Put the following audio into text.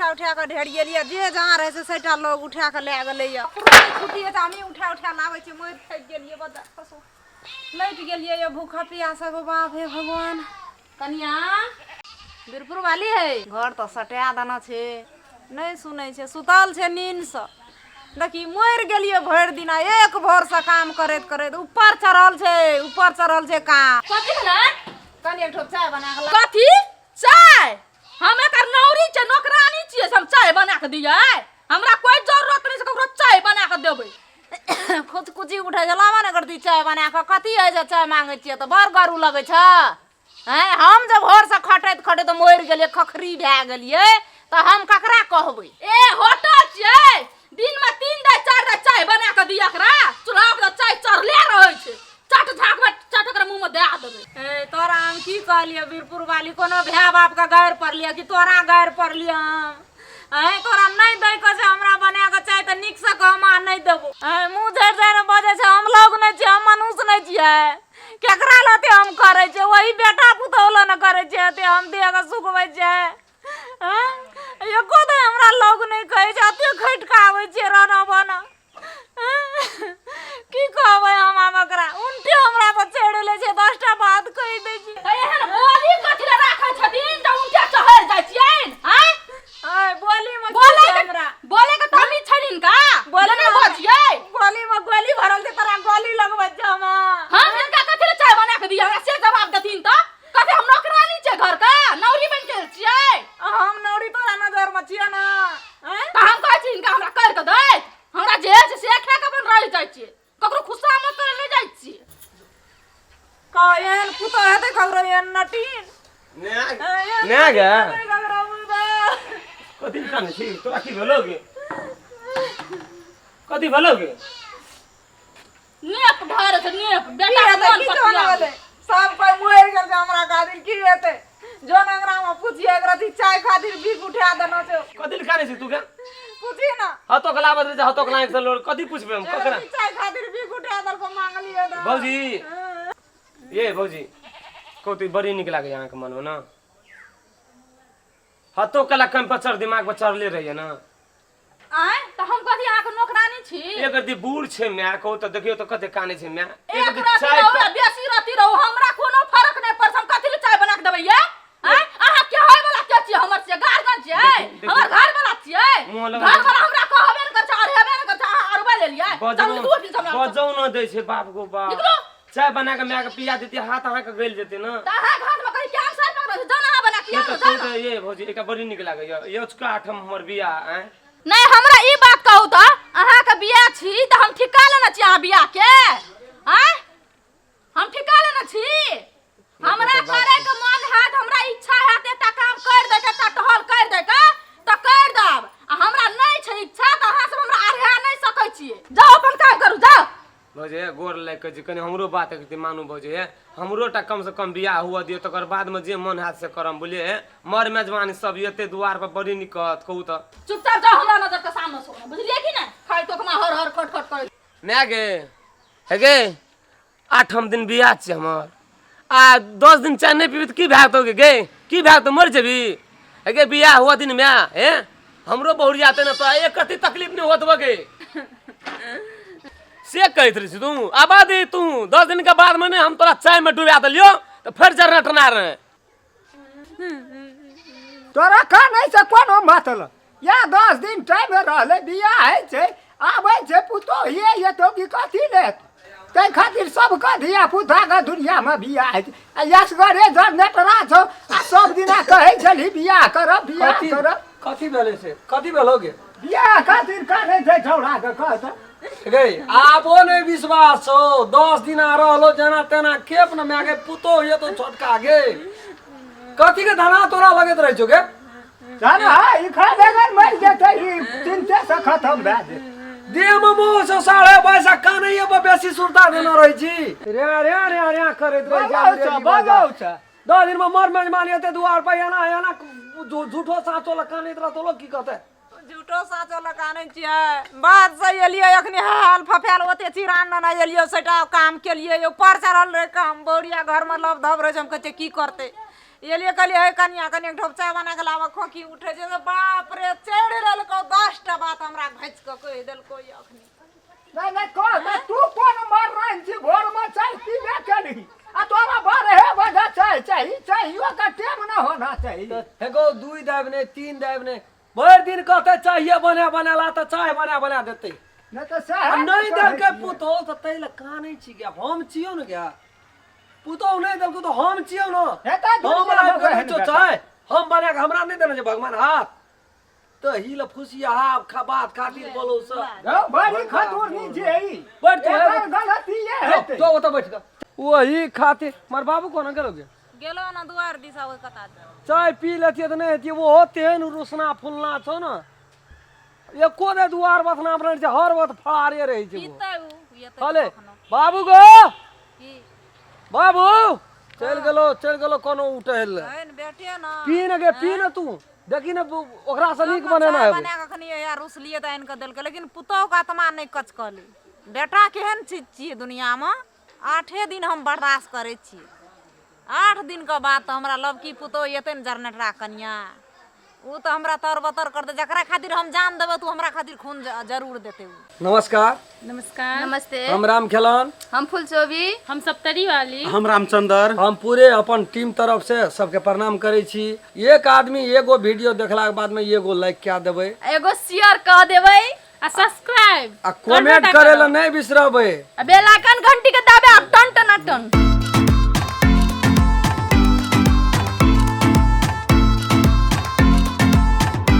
उठा उठा कऽ ढेरिएलियै, जे जहाँ रहै छै सभटा लोग उठा कऽ लए गेलैए। ककरो नहि छुट्टी होइ छै, हमही उठा उठा लाबै छियै। मरि थाकि गेलियै, बता खसो लटि गेलियै यौ भूखा पियासा गो। बाप हे भगवान। कनिया बीरपुर वाली है, घर तऽ सटा देना छै, नहि सुनै छै, सुतल छै नींदसँ। देखी, मरि गेलियै भरि दिना एक भोरसँ काम करैत करैत। ऊपर चढ़ल छै, ऊपर चढ़ल छै काम। कथी भेलै? कनि एक ठोप चाय बना कऽ ला। कथी चाय? हम एकर नौरी छियै, नौकरानी छियै से हम चाय बना कऽ दियै? हमरा कोइ जरूरत नहि छै ककरो चाय बना कऽ देबै। खुचकुची उठै छै, लाबऽ ने करती चाय बना कऽ। कथी होइ छै, चाय मांगै छियै तऽ बड़ गरू लगै छै? आँय, हम जे भोरसँ खटैत खटैत मरि गेलियै, खखरी भए गेलियै, तऽ हम ककरा कहबै? ए, होटल छियै? दिनमे 3 दाइ 4 दाइ चाय बना कऽ दिअ एकरा? चूल्हा पर चाय चढ़ले रहै छै, चट झाँकबै, चट ओकरा मुँहमे दए देबै। ए, तोरा हम की कहलियै वीरपुर वाली? कोनो भाय बापके गारि पड़लियै कि तोरा गारि पड़लियै हम? आँय, तोरा नहि दै के छै हमरा बना कऽ चाय तऽ नीकसँ कह, हम आ नहि देबो। आँय, मुँह झड़ि झड़ि बजै छै। हम लोग नहि छियै? हम मनुष्य नहि छियै? केकरा लए ओते हम करै छियै? वही बेटा पुतहु लए ने करै छियै ओते हम, देहके सुखबै छियै? आँय, एको दिन हमरा लोग नहि कहै छै। एते खटि कऽ आबै छियै रहना बना। की कहबै हम आब ओकरा? उल्टे हमरा पर चढ़ि लै छै, 10टा बात कहि दै छै। तऽ एहन बोली कथी लए राखै छथिन जे उनटे चढ़ि जाइ छियनि? आँय? आँय, बोली मे की बोले छै के हमरा? बोले के तमीज छै हिनका? बोले नहि बजियै। गोली मे गोली भरल छै, तोरा गोली लगबै छै हम। हम हिनका कथी लए चाय बना कऽ दिअ? हमरा से जवाब देथिन तऽ। कथी हम नौकरानी छियै घर के? नौरी बनि के छियै? हम नौरी तोरा नजर मे छियै ने? आँय? तऽ हम कहै छी हिनका हमरा करि कऽ दैत? हमरा जे छै से खा कऽ अपन रहि जाइ छियै, ककरो खुशा मत करै नहि जाइ छियै। कह, एहन पुतोह हेतै ककरो? एहन नटीन? ने गे, कथी कानै छी? तोरा की भेलौ गे? कथी भेलौ गे? नेप ढारे छै नेप। की बेटा के हेतै? मन की पर जोन भेलै? सब कोइ मरि गेल छै हमरा खातिर। की हेतै? जोन अंगना में पूछिए, एकरा दी चाय खातिर भीख उठा देना छै। कथी लए कानै छी तू गे? पूछिए ना। हतो के लाबत रहै छै, हतो के लाइन से लोड। कथी पूछबै हम एकरा ककरा? दी चाय खातिर भीख उठा देलको, मांगलिए तऽ। भौजी, ये भौजी, कहू तऽ ई बड़ी नीक लागैए अहाँके मनमे ने? हतो कला कम पर चढ़, दिमाग पर चढ़ले रहैए ने। आँय, तऽ हम कथी अहाँके नौकरानी छी? एक रति बूढ़ छै माय, कहू तऽ, देखियौ तऽ कते कानै छै माय। एक रति चाय रहू या बेसी रति रहू, हमरा कोनो फर्क नहि पड़त। हम कथी लए चाय बना कऽ देबै ये? आँय, अहाँ के होय वाला के छियै हमर? से गार्जियन छियै? देखी- हमर घर वाला छियै? मुँह लगा। घर वाला हमरा कहबे नहि करै छै, अढ़ेबे नहि करै छै, अहाँ अरबे लेलियै। चलू, निकलू अभी हमरा। बजौ न दै छै, बाप गो बाप। निकलू। चाय बना के माय के पिया देती, हाथ अहाँके गलि जेतै ने। तऽ अहाँके हाथमे कहीं कैंसर पकड़ल छै? जाउ ने अहाँ बना के नहि आनू, तऽ जाउ कहू ने। तऽ ये भौजी, एकटा बड़ी नीक लागैए ये अजुका आठम हमर बियाह। आँय? नहि, हमरा ई बात कहू तऽ, अहाँके बियाह छी तऽ हम ठिका लेने छी अहाँ बियाह के? आँय, हम ठिका लेने छी? हमरा करे के मन हैत, हमरा इच्छा हैत एकटा काम कर दै के, एकटा टहल कर दै के, तऽ कर देब। आ हमरा नहि छै इच्छा तऽ अहाँ सब हमरा अढ़ा नहि सकै छियै। जाउ, अपन काम करू, जाउ। भौजी हे, गोर लागि कऽ जे कनि हमरो बात एकरती मानू। भौजी हे, हमरो टा कमसँ कम बियाह हुअ दियौ, तकर बादमे जे मन हैत से करम, बुझलियै? हे, मर मेजबानी सब एते दुआर पर बड़ी नीक कहत, कहू तऽ। चुपचाप जाउ हमरा नजर के सामने से, बुझलियै कि नहि? खाइ टोकमा हर हर खट खट करै। माय गे, हे गे, आठम दिन बियाह छै हमर आ 10 दिन चाय नहि पीबी तऽ की भए जेतौ गे? गे, की भए जेतौ? मरि जेबी? हे गे, बियाह हुअ दिन माय हे, हमरो बहुरिया ते ने तोरा एक रत्ती तकलीफ नहि होत गे, से कहैत रही छी। तू आबा दे तू, 10 दिन के बाद में हम तोरा चाय में डुबा देलियो तऽ फेर जरना टना रहे। तोरा कानै से कोनो मतलब? या 10 दिन टाइम रहलै, बियाह होइ छै, आबै छै पुतोहिए एतौ कि कथी लेत? ताहि खातिर सबके धिया पुताके दुनियामे बियाह होइ छै आ यसगरे जनरेटरा छौ आ सब दिना कहै छलही बियाह करब, बियाह कथी करब। कथी भेलै से? कथी भेलौ गे? बियाह खातिर कानै छै छौड़ाके, कह तऽ। गे, आबो नहि विश्वास छौ? 10 दिन आ रहलो जेना तेना खेप ने माय गे, पुतोह ये तो छोटका गे। कथी के धना तोरा लगैत रहै छौ गे? चल हा, ई खा बेगर मरि जेतै, ई चिन्ते से खतम भए जेतै। देह में मोह छौ साढ़े बाइस आ कानैये पर बेसी सुरता देने रहै छी, रे रे रे रे करैत रहै छी। बजाउ छ, अंग्रेजी बजाउ छ। 10 दिन में मर मेजबानी एते दुआर पर एना एना झूठो साचो लग कानैत रहतो, लोग की कहतै? झूठो साचो लगा नहि छियै, बात से एलियै अखनी हाल फफेल, ओते चिरान ने एलियै, सेटा काम केलियै। ऊपर चढ़ल रहै काम, बौरिया घरमे लब धब रहै छै। हम कहै छियै की करतै? एलियै कहलियै हे कनिया कनि एक ढोप चाय बना कऽ लाबऽ, खोखी उठै छै तऽ बाप रे चढ़ि लेलकौ, 10 टा बात हमरा घसि कऽ कहि देलकौ ई अखनी। नहीं नहीं कह नहीं, तू कोन मर रहल छी? भोर में चाय पीबे केलही आ तोरा 12 बजे चाय चाही? चाहियो का टाइम न होना चाहिए। हेगो 2 दाबि ने 3 दाबि ने, भरि दिन कहते चाहिए बना बना ला तऽ चाय बना बना देतै। नहीं तो आ सएह नहि कहै देलकै छियै। पुतोह तऽ ताहि लए कानै छी गे। हम छियौ ने गे, पुतोह नहि देलकौ तऽ हम छियौ ने। हेतै हम दुनिया लाबि मे कऽ दै ओहन छियौ बेटा। चाय हम बना कऽ, हमरा नहि देने छै भगवान हाथ तऽ ही लए फुसिया खा बात खातिर बोलौ से। हौ, बड़ी खतुरनी छै ई। बैठ तू, एकर गलती ये हेतै। तो ओतऽ बैठ कऽ ओही खातिर मार बाबू कोना गेलो गे? गेलो ने दुआर दिस ओहि कता। चाय पी लेतियै तऽ नहि हेतियै। ओहो तेहन रोसना फुलना छौ ने, एको दे दुआर बथना पर रहै छै, हर वक्त फरारे रहै छै ओ। पीतै उ एतै। हले। कखनो। बाबू गो। की? बाबू चलि गेलो, चलि गेलो कोनो उठै लए। है ने बेटे ने। पी ने गे, पी ने तू, देखी ने ओकरा से नीक बनेना चाय हेबै। बना कऽ अखनी यार रुसलियै तऽ आनि कऽ देलकै, लेकिन पुतोहुके आत्मा नहि कचकलै। बेटा केहन चीज छियै दुनिआँमे? 8 दिन हम बर्दाश्त करै छियै, 8 दिनके बाद तऽ हमरा लबकी पुतोहु एतै ने, जरनेटरा कनिया, ओ तऽ हमरा तर बतर करतै। जकरा खातिर हम जान देबै तऽ ओ हमरा खातिर खून जरूर देतै ओ। नमस्कार। नमस्कार। नमस्ते। हम राम खेलन। हम फुलचोबी। हम सप्तरी वाली। हम रामचंद्र। हम पूरे अपन टीम तरफ से सबके प्रणाम करै छी। एक आदमी एगो वीडियो देखलाके बादमे एगो लाइक कए देबै। एगो शेयर कऽ देबै। आ सब्सक्राइब आ कमेंट करे ला नहि बिसरबै। आ बेल आइकन घंटी के दाबे, आब टन टन टन।